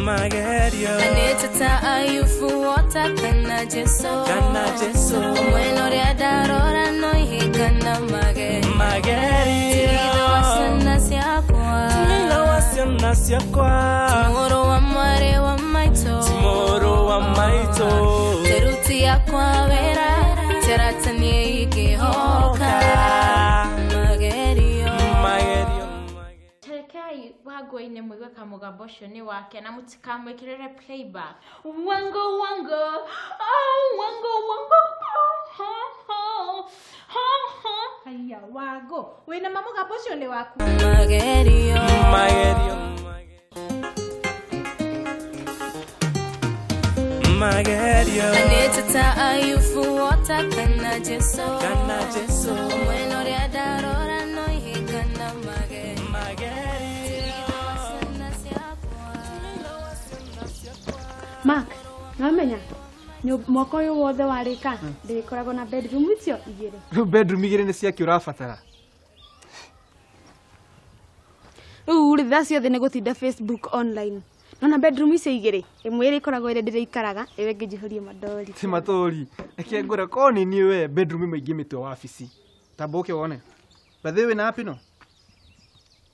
Magerio. Anĩtĩta Ayubu wota kana Jesu. Kana Jesu. Omwena ũrĩa ndarora no ihĩngana magerio. Magerio. Ti ithe wa ciana ciakwa. Ti ithe wa ciana ciakwa. Ti mũrũ wa mwarĩ wa maitũ. Ti mũrũ wa maitũ. Teruti yakwa wĩra teratanie ingĩhoka. Magerio. Magerio. Terekai Wangũ-inĩ mũigue kamũgambo ũcio nĩ wake na mũtikamwĩkĩrĩre playback. Wango wango, oh wango wango, oh oh oh oh. Haiya Wango, wĩna ma mũgambo ũcio nĩ waku? Magerio. Magerio. Magerio. Anĩtĩta Ayubu wota kana Jesu. Kana Jesu. Omwena ũrĩa ndarora no ihĩngana magerio. Magerio. Ti ithe wa ciana ciakwa. Mark, nĩwamenya mwaka ũyũ wothe warĩka ndĩrĩkoragwo na bedroom icio igĩrĩ. Rĩu bedroom igĩrĩ nĩ ciakĩ ũrabatara? Rĩu rĩ, thaa ciothe nĩ gũtinda Facebook online. Nona bedroom icio igĩrĩ, ĩmwe ĩrĩkoragwo ĩrĩa ndĩrĩikaraga, ĩyo ĩngĩ njihũrie mandori. Ti matũri. Reke ngwĩre korwo nĩ niĩ we bedroom ĩmwe ingĩmĩtua wabici. Tamba ũke wone. By the way wĩna app ĩno?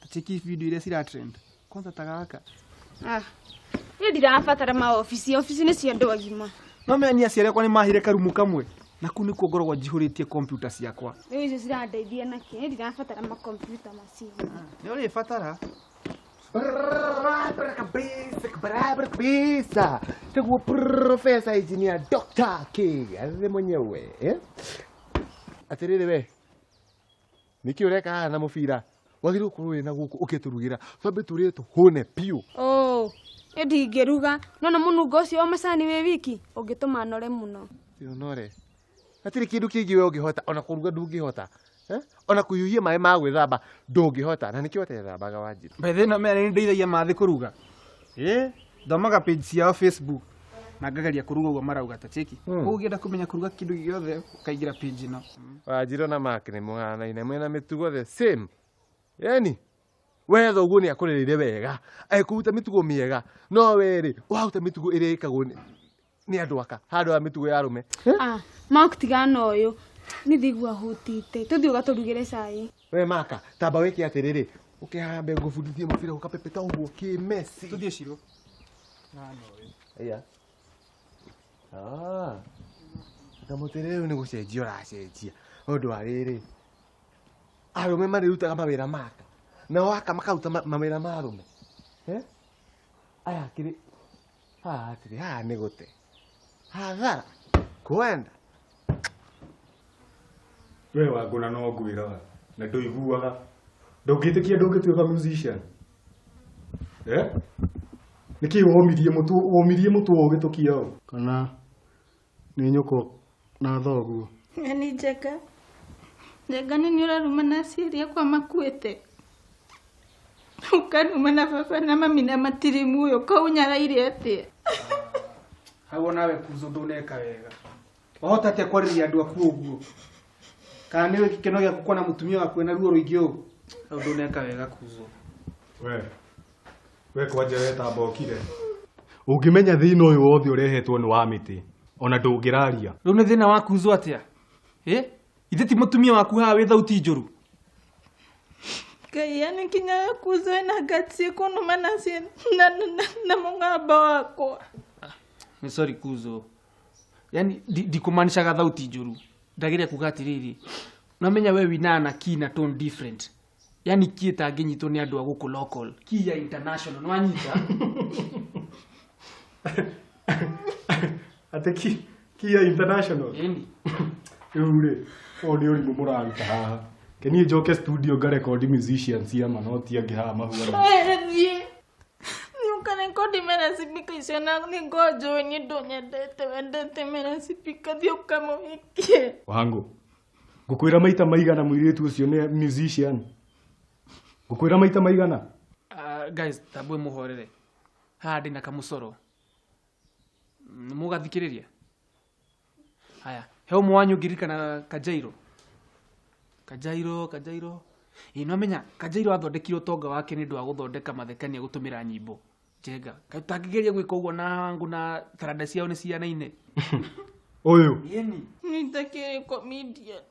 Cheki video iria cira trend. Kwanza ta gaka. Ah, niĩ ndirabatara maobici, obici nĩ cia andũ agima. No menya niĩ aciari akwa nĩ mahire karumu kamwe. Na kũu nĩkuo ngoragwo njihũrĩtie kompiuta ciakwa. Rĩu icio cirandeithia nakĩ? Niĩ ndirabatara makompiuta macio. Nĩ ũrĩbatara. Barabara kabisa, barabara kabisa. Takuwa profesa engineer Dr. K. Athe mwenyewe, eh? Atiriri we. Niki ureka haha na mubira? Wagĩrĩirwo gũkorwo wĩna gũkũ ũkĩtũrugĩra. Twambe tũrĩe tũhũne biũ. Oh, niĩ ndingĩruga. Nona mũnungo ũcio wa macani wĩ wiki ũngĩtũma nore mũno. Ti ũnore. Hatirĩ kĩndũ kĩngĩ we ũngĩhota, ona kũruga ndũngĩhota. Eh? Ona kũhiũhia maĩ ma gwĩthamba ndũngĩhota, na nĩkĩo ũtethambaga Wanjirũ. By the way, no menya nĩ ndeithagia mathĩ kũruga. Ĩ, thomaga page ciao Facebook na ngageria kũruga ũguo marauga ta cheki. Koguo ũngĩenda kũmenya kũruga kĩndũ gĩothe ũkaingĩra page ĩno. Wanjirũ na Mark nĩ mũhanaine mwĩna mĩtugo the same. Yani we thoguo nĩ akũrereire wega, agĩkũruta mĩtugo mĩega, no we rĩ waruta mĩtugo ĩrĩa ĩkagwo nĩ andũ aka handũ ha mĩtugo ya arũme. Ah, Mark tigana ũyũ. Nĩ ndĩigua hũtĩte. Tũthiĩ ũgatũrugĩre cai. We Maka, tamba wĩke atĩrĩrĩ, ũkĩhambe ngũbundithie mũbira ũkapepeta ũguo kĩmesi. Tũthiĩ Shiro. Aya. Ah. Kamũtĩ rĩu nĩ gũcenjia ũracenjia. Ũndũ wa rĩrĩ, arũme marĩrutaga mawĩra maka, nao aka makaruta mawĩra ma arũme. Eh? Aya kĩrĩ haha atĩrĩ, haha nĩ gũte. Hathara. Kwenda. We Wangũ na no ngwĩraga na ndũiguaga. Ndũngĩtĩkia ndũngĩtuĩka musician. Eh? Nĩkĩ womirie mũtwe, womirie mũtwe ũgĩtũkia ũũ? Kana nĩ nyũkwa na thoguo? Nĩ njega. Njega nĩ nĩ ũraruma na aciari akwa makuĩte. Ũkaruma na baba na mami na matirĩ muoyo, kaũnyaraire atĩa? Hau onawe kuzo ndũneka wega. Wahota atĩa kwarĩria andũ aku ũguo? Kana nĩ gĩkeno gĩaku kuona mũtumia waku ena ruo rũingĩ ũguo? Hau ndũneka wega kuzo. We. We kwanja we tamba ũkire. Ũngĩmenya thĩna ũyũ wothe ũrehetwo nĩ wa mĩtĩ, ona ndũngĩraria. Rĩu nĩ thĩna wa kuzo atĩa? Ĩ? Ithe ti mũtumia waku haha wĩ thauti njũru? Ngai, yani nginya kuzo ena guts kũnuma na na mũgamba wakwa. Nĩ sorry kuzo. Yani ndikũmanishaga thauti njũru. Ndageria kuga atĩrĩrĩ, nomenya we winaga na key na tone different. Yani key ĩtangĩnyitwo nĩ andũ a gũkũ local. Key ya international, nĩwanyita? Atĩ key ya international? Ĩni. Rĩu rĩ, ũyũ nĩ ũrimũ mũraruta haha. Ke niĩ njoke studio ngarekondi musicians ama no ti angĩ haha mahuana. Thiĩ. Nĩ ũkarekondi mena sipika icio na nĩ ngojũĩ niĩ ndũnyendete, wendete mena sipika, thiĩ ũkamũhikie. Wangũ, ngũkwĩra maita maigana mũirĩtu ũcio nĩ musician? Ngũkwĩra maita maigana? Guys, tambwe mũhorere. Haha ndĩna kamũcoro. Nĩ mũgathikĩrĩria? Haya, he ũmwe wanyu ũngĩririkana Kajairo? Kajairo, Kajairo. Ĩ, nĩwamenya Kajairo athondekire ũtonga wake nĩ ũndũ wa gũthondeka mathekania gũtũmĩra nyĩmbo. Njenga kaĩ ũtangĩgeria gwĩka ũguo na wangu na taranda ciao nĩ cianaine. Ũyũ. Ĩni. Niĩ itakĩrĩ comedian.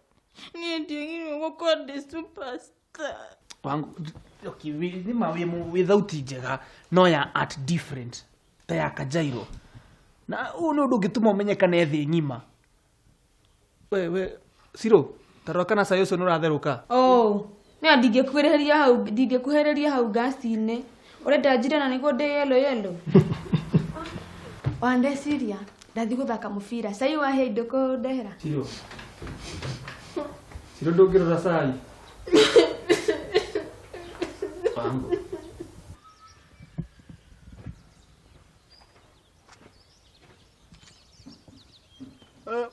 Niĩ ndiagĩrĩirwo gũkorwo ndĩ superstar. Wangu okay, nĩ ma wĩ thauti njega no ya art different ta ya Kajairo. Na ũyũ nĩ ũndũ ũngĩtũma ũmenyekane thĩ ng'ima. We Ciro, ta rora kana cai ũcio nĩ ũratherũka. Oh, nĩ ndingĩkuhĩrĩria hau, ndingĩkuhĩrĩria hau ngaci-inĩ. Ũrenda njire na nĩguo ndĩ yellow yellow. Wandeciria, ndathiĩ gũthaka mũbira. Cai wahe indo kũndehera. Ciro. Ciro ndũngĩrora cai. Wangu.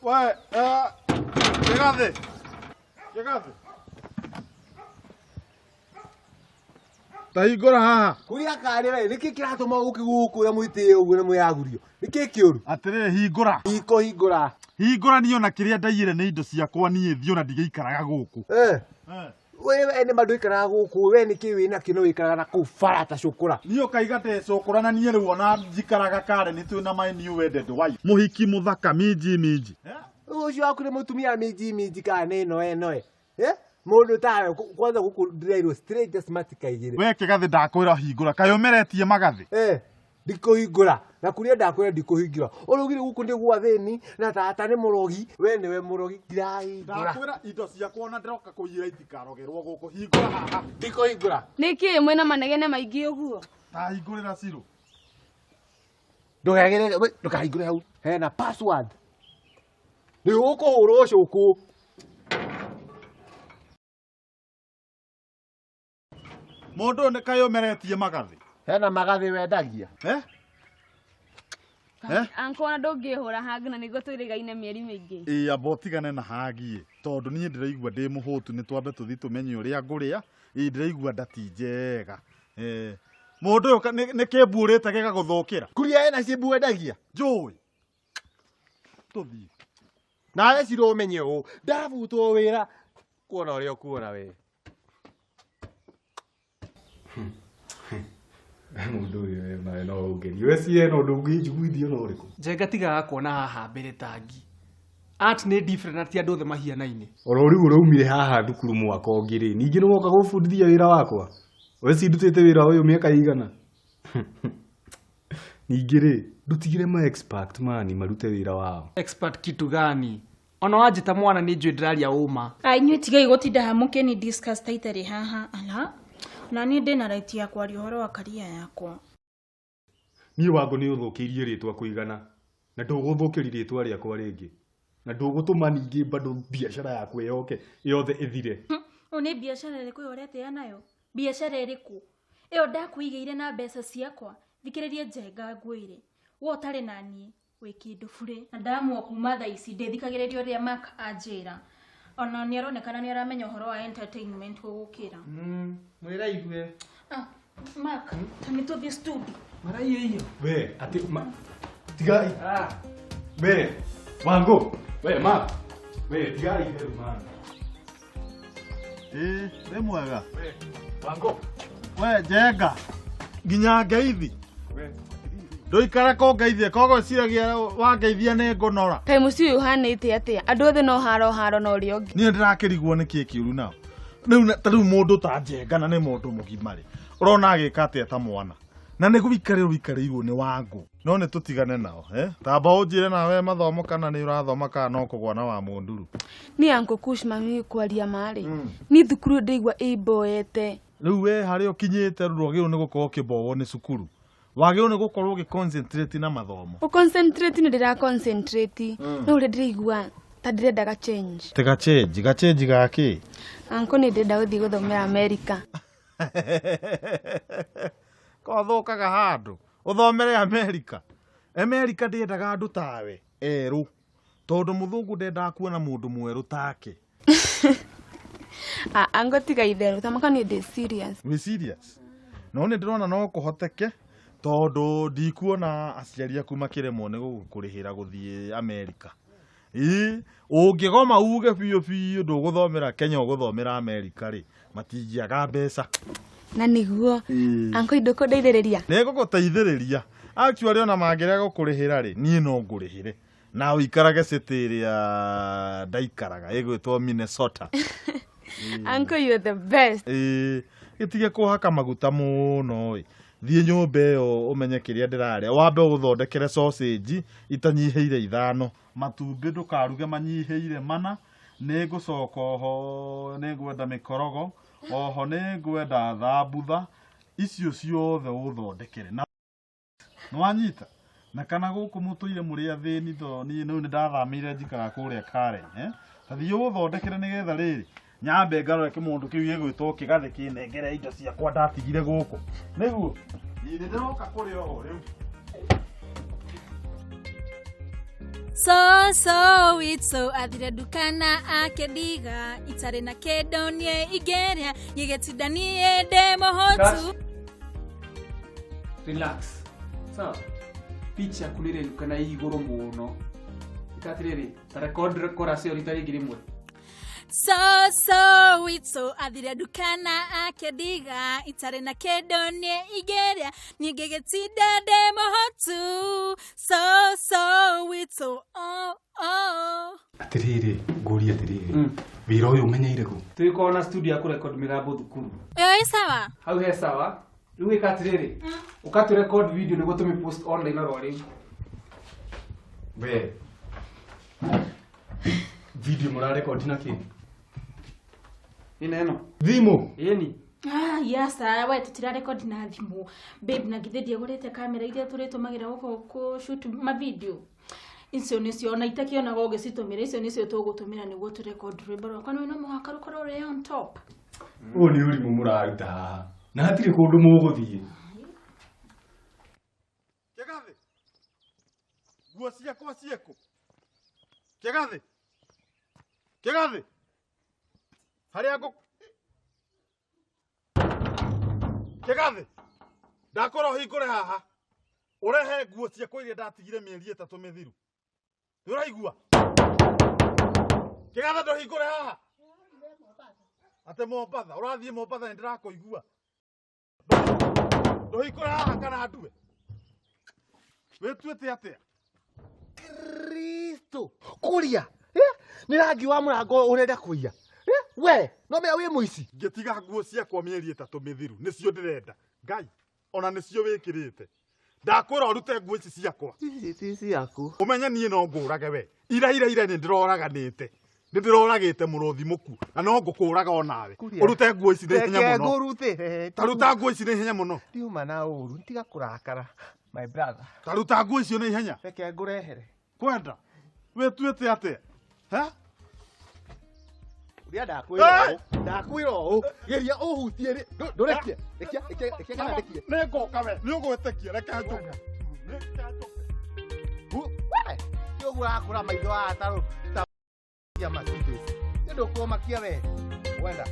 We, Kĩgathĩ. Kĩgathĩ. Ta hingũra haha. Kũrĩa karĩ we, nĩkĩ kĩratũma ũke gũkũ na mwĩtĩo ũguo na mwĩyagũrio? Nĩkĩ kĩũru? Atĩrĩrĩ, hingũra. Hiko hingũra. Hingũra niĩ ona kĩrĩa ndaiyire nĩ indo ciakwa niĩ thiĩ ona ndigĩikaraga gũkũ. We nĩ ma ndũikaraga gũkũ, we nĩkĩ wĩ nakĩo no wĩikaraga na kũu bara ta cũkũra. Niĩ ũkaiga ndĩ cũkũra na niĩ rĩu ona njikaraga kare nĩ twĩ na my new wedded wife. Mũhiki mũthaka minji minji. Ũcio waku nĩ mũtumia minji minji kana nĩ noe noe. Mũndũ tawe kwanza gũkũ ndĩrairwo strangers matikaigĩre. We Kĩgathĩ ndakwĩra hingũra, kaĩ ũmeretie magathĩ? Ndikũhingũra. Na kũrĩa ndakwĩra ndikũhingũra. Ũraugire gũkũ nĩ gwa thĩni na tata nĩ mũrogi, we nĩwe mũrogi, ndirahingũra. Ndakwĩra indo ciakwa ona ndĩroka kũiyĩra itikarogerwo gũkũ, hingũra haha. Ndikũhingũra. Nĩkĩ mwĩna manegene maingĩ ũguo? Ta hingũrĩra Ciro. Ndũkagere, we, ndũkahingũre hau. Hena password. Nĩ ũkũhũrwo cũkũ. Mũndũ ũyũ nĩ kaĩ ũmeretie magathĩ? Hena magathĩ wendagia. Anko ona ndũngĩhũra hang na nĩguo twĩrĩgaine mĩeri mĩingĩ. Ĩĩ amba ũtigane na hangi tondũ niĩ ndĩraigua ndĩ mũhũtu, nĩ twambe tũthiĩ tũmenye ũrĩa ngũrĩa. Ĩĩ ndĩraigua nda ti njega. Mũndũ ũyũ nĩ kĩmbu ũrĩte gĩgagũthũkĩra. Kuria ena ciĩmbu wendagia? Njũĩ. Tũthiĩ. Nawe Ciro ũmenye ũũ, ndabutwo wĩra kuona ũrĩa ũkuona we. Mũndũ ũyũ nawe no ũngerie. We si ena ũndũ ũngĩnjiguithia ona ũrĩkũ? Njenga tigaga kuona haha mbere tangi. Art nĩ different na ti andũ othe mahianaine. Oro rĩu ũraumire haha thukuru mwaka ũngĩ rĩ, ningĩ nĩ woka gũbundithia wĩra wakwa. We si ndutĩte wĩra ũyũ mĩaka ĩigana? Ningĩ rĩ, ndũtigire ma expert mani marute wĩra wao. Expert kitu gani? Ona wanjĩta mwana nĩ njũĩ ndĩraria ũma. Ai, inyuĩ tigai gũtinda hamwe mũkĩni discuss ta itarĩ haha. Ala, na niĩ ndĩna right ya kwaria ũhoro wa career yakwa. Niĩ wangu nĩ ũthũkĩirie rĩtwa kũigana na ndũgũthũkĩria rĩtwa rĩakwa rĩngĩ na ndũgũtũma ningĩ bado biacara yakwa yoke yothe ĩthire. Ũũ nĩ biacara ĩrĩkũ ĩyo ũretĩĩa nayo? Biacara ĩrĩkũ? Ĩyo ndakũigĩire na mbeca ciakwa. Thikĩrĩria Njenga ngwĩre. We ũtarĩ na niĩ wĩ kĩndũ burĩ. Na ndamua kuma thaa ici ndĩthikagĩrĩria ũrĩa Mark anjĩra. Ona nĩ aronekana nĩ aramenya ũhoro wa entertainment gũgũkĩra. Mwĩra igue. Mark, ta nĩ tũthiĩ studio. Maraiyo iyo. We, atĩ ma tigai. We, Wangu. We, Mark. We, tigai itherũ man. Ĩĩ, wĩ mwega. We, Wangu. We, Njenga. Nginya ngeithi. Ndũikare kũngeithia, koguo wĩciragia wangeithia nĩ ngũnora. Kaĩ mũciĩ ũyũ ũhanĩte atĩa? Andũ othe no haro haro na ũrĩa ũngĩ. Niĩ ndĩrakĩrigwo nĩ kĩĩ kĩũru nao. Rĩu ta rĩu mũndũ ta Njenga na nĩ mũndũ mũgima rĩ, ũrona agĩka atĩa ta mwana? Na nĩ gũikarĩrwo ũikarĩirwo nĩ Wangu. No nĩ tũtigane nao, Tamba ũnjĩre nawe mathomo kana nĩ ũrathoma kana no kũgwa na wa mũnduru. Niĩ Uncle Kush mami kwaria marĩ. Niĩ thukuru ndĩigua ĩmboete. Rĩu we harĩa ũkinyĩte rĩu ndwagĩrĩirwo nĩ gũkorwo ũkĩmbowwo nĩ cukuru. Wagĩrĩirwo nĩ gũkorwo ũgĩ-concentrate na mathomo. Gũ-concentrate nĩ ndĩra concentrate. No ũrĩa ndĩraigua ta ndĩrenda ga change. Ti ga change, ga change ga kĩ? Uncle nĩ ndĩrenda gũthiĩ gũthomera America. Ko thũkaga handũ. Ũthomere America. America ndĩendaga andũ tawe erũ. Tondũ mũthũngũ ndendaga kuona mũndũ mwerũ take. Uncle tiga itherũ, ta maka niĩ ndĩ serious. Wĩ serious? No nĩ ndĩrona no kũhoteke tondũ ndikuona aciari aku makĩremwo nĩ gũgũkũrĩhĩra gũthiĩ America. Ĩĩ, ũngĩgoma uge biũ biũ ndũgũthomera Kenya ũgũthomera America rĩ, matingĩaga mbeca. Na nĩguo. Ĩĩ. Anko ndũkũndeithĩrĩria? Nĩ ngũgũteithĩrĩria. Actually ona mangĩrega gũkũrĩhĩra rĩ, niĩ no ngũrĩhĩre. Na ũikarage city ĩrĩa ndaikaraga ĩgwĩtwo Minnesota. Uncle, you're the best. Ĩĩ, gĩtige kũhaka maguta mũno ĩ. Thiĩ nyũmba ĩyo ũmenye kĩrĩa ndĩrarĩa. Wambe ũthondekere sausage itanyihĩire 5. Matumbĩ ndũkaruge manyihĩire 4. Nĩ ngũcoka oho nĩ ngwenda mĩkorogo, oho nĩ ngwenda thambutha. Icio ciothe ũthondekere. Na nĩwanyita? Na kana gũkũ mũtũire mũrĩ athĩni to niĩ rĩu nĩndathamĩire njikaraga kũrĩa Karen, eh? Ta thiĩ ũthondekere nĩgetha rĩrĩ nyambe ngarore kĩmũndũ kĩu gĩgwĩtwo kĩgathĩ kĩnengere indo ciakwa ndatigire gũkũ. Nĩguo? Ĩĩ nĩndĩroka kũrĩ oho rĩu. So so witũ athire nduka na akĩndiga itarĩ na kĩndũ niĩ ingĩrĩa gĩgĩtinda niĩ ndĩ mũhũtu. Relax. Sawa. Pitch yaku nĩ ĩrenũka na igũrũ mũno. Ĩka atĩrĩrĩ, ta record chorus ĩyo rita rĩngĩ rĩmwe. So so witũ athire nduka na akĩndiga itarĩ na kĩndũ niĩ ingĩrĩa niĩ ngĩgĩtinda ndĩ mũhũtu. So so witũ oh oh. Atĩrĩrĩ, ngũrie atĩrĩrĩ, wĩra ũyũ ũmenyeire kũ? Tũgĩkorwo na studio ya kũrecord mĩgambo thukuru. Ĩyo ĩ sawa? Hau he sawa. Rĩu ĩka atĩrĩrĩ, ũka tũ record video nĩguo tũmĩ post online oro rĩu. We. Video mũrarekondi na kĩ? Ĩna ĩno. Thimũ? Ĩni. Ah, yes, we tũtirarekondi na thimũ. Babe, na githĩ ndiagũrĩte kamera iria tũrĩtũmagĩra gũkũ kũ shoot ma video. Icio nĩcio ona itakĩonaga ũgĩcitũmĩra, icio nĩcio tũgũtũmĩra nĩguo tũrecord rwĩmbo rwakwa. Nĩ no mũhaka rũkorwo rwĩ on top. Ũyũ nĩ ũrimũ mũraruta haha. Na hatirĩ kũndũ mũgũthiĩ. Kĩgathĩ. Nguo ciakwa ciĩkũ? Kĩgathĩ. Kĩgathĩ. Harĩa ngũ Kĩgathĩ. Ndakora ũhingũre haha. Ũrehe nguo ciakwa iria ndatigire mĩeri 3 mĩthiru. Nĩ ũraigua? Kĩgathĩ ndũhingũre haha. Ate Mombatha, ũrathiĩ Mombatha nĩ ndĩrakũigua. Ndũhingũre haha kana ndue. Wĩtuĩte atĩa? Kristo, kũria. Nĩ rangi wa mũrango ũrenda kũiya. We, no menya wĩ mũici. Ngĩtiga nguo ciakwa mĩeri 3 mĩthiru, nĩcio ndĩrenda. Ngai, ona nĩcio wĩkĩrĩte. Ndakwĩra ũrute nguo ici ciakwa. Ici ti ciaku. Ũmenye niĩ no ngũrage we. Ira ira ira nĩ ndĩroraganĩte. Nĩ ndĩroragĩte mũrũthi mũku na no ngũkũraga onawe. Ũrute nguo ici na ihenya Reke mũno. ngũrutĩre. Ta ruta nguo ici na ihenya mũno. Ndiuma na ũru, tiga kũrakara. My brother. Ta ruta nguo icio na ihenya. Reke ngũrehere. Kwenda. Wĩtuĩte atĩa? Ha? Ũrĩa ndakwĩra ũũ, ndakwĩra ũũ, geria ũhutie rĩ, ndũrekie. Rekia, rekia, rekia kana ndekie. Nĩ ngũka we, nĩ ũgwĩtĩkia, reke njũke. We, ti ũguo ũrakũra maitho haha ta ta ya Mercedes. Nĩ ndũkũmakia we. Wenda.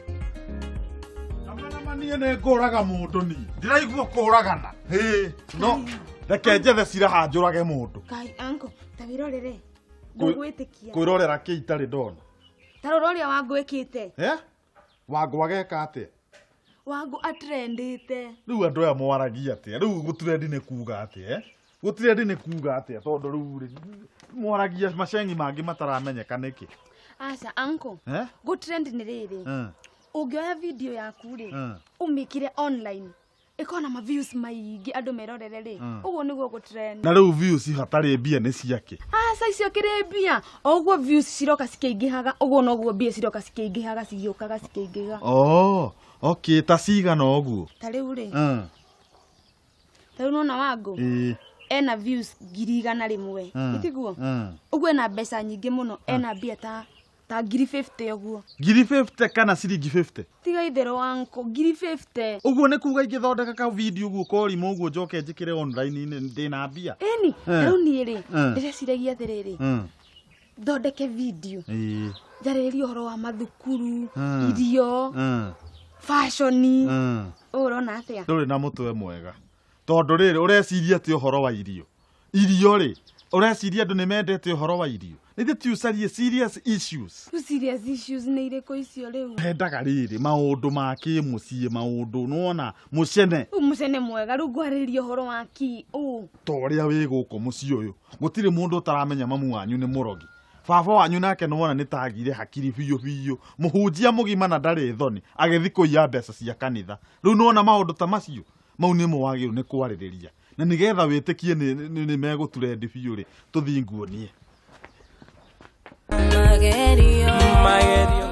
Nama niĩ nĩ ngũraga mũndũ niĩ. Ndĩraigua kũragana. Hĩ, no reke njethe cira njũrage mũndũ. Ngai, uncle, ta wĩrorere. Ndũgwĩtĩkia. Kwĩrorera kĩ itarĩ ndona. Ta rora ũrĩa Wangũ ĩkĩte. Eh? Wangũ ageka atĩa? Wangũ atrendĩte. Rĩu andũ aya mwaragia atĩa? Rĩu gũtrendi nĩ kuga atĩa? Eh? Gũtrendi nĩ kuga atĩa? Tondũ rĩu rĩ mwaragia macengi mangĩ mataramenyeka nĩkĩ? Aca, uncle. Eh? Gũtrend nĩ rĩrĩ. Ũngĩoya video yaku rĩ, ũmĩkĩre online. Ĩkorwo na ma views maingĩ andũ merorere rĩ. Ũguo nĩguo gũtrend. Na rĩu views hatarĩ mbia nĩ ciake. Aca, icio kĩrĩ mbia. O ũguo views ciroka cikĩingĩhaga, ũguo noguo mbia ciroka cikĩingĩhaga, cigĩũkaga cikĩingĩhaga. Oh, okay, ta cigana ũguo. Ta rĩu rĩ. Ta rĩu nĩwona Wangũ? Ĩĩ. Ena views 100,000. Itiguo? Ũguo ena mbeca nyingĩ mũno, ena mbia ta 50,000 ũguo. 50,000 kana ciringi 50? Tiga itherũ uncle, 50,000. Ũguo nĩ kuga ingĩthondeka ka video ũguo korimũ ũguo njoke njĩkĩre online-inĩ ndĩna mbia. Ĩni, rĩu niĩ rĩ, ndĩreciragia atĩrĩrĩ, thondeke video. Ĩĩ. Njarĩrĩrie ũhoro wa mathukuru, irio, fashion. Ũũ ũrona atĩa? Ndũrĩ na mũtwe mwega. Tondũ rĩrĩ ũreciria atĩ ũhoro wa irio. Irio rĩ, ũreciria andũ nĩ mendete ũhoro wa irio. Nĩ ithuĩ ti ũcarie serious issues. Rĩu serious issues nĩ irĩkũ icio rĩu? Hendaga rĩrĩ maũndũ ma kĩmũciĩ, maũndũ nĩwona mũcene. Rĩu mũcene mwega, rĩu ngwarĩrĩria ũhoro wa kĩ ũ? Ta ũrĩa wĩ gũkũ mũciĩ ũyũ gũtirĩ mũndũ ũtaramenya mamu wanyu nĩ mũrogi, baba wanyu nake nĩwona nĩ tagire hakiri biũ biũ, mũhunjia mũgima na ndarĩ thoni agĩthiĩ kũiya mbeca cia kanitha. Rĩu nĩwona maũndũ ta macio mau nĩmo wagĩrĩirwo nĩ kwarĩrĩria, na nĩgetha wĩtĩkie nĩ megũturendi biũ rĩ, tũthiĩ nguonie. Magerio. Magerio.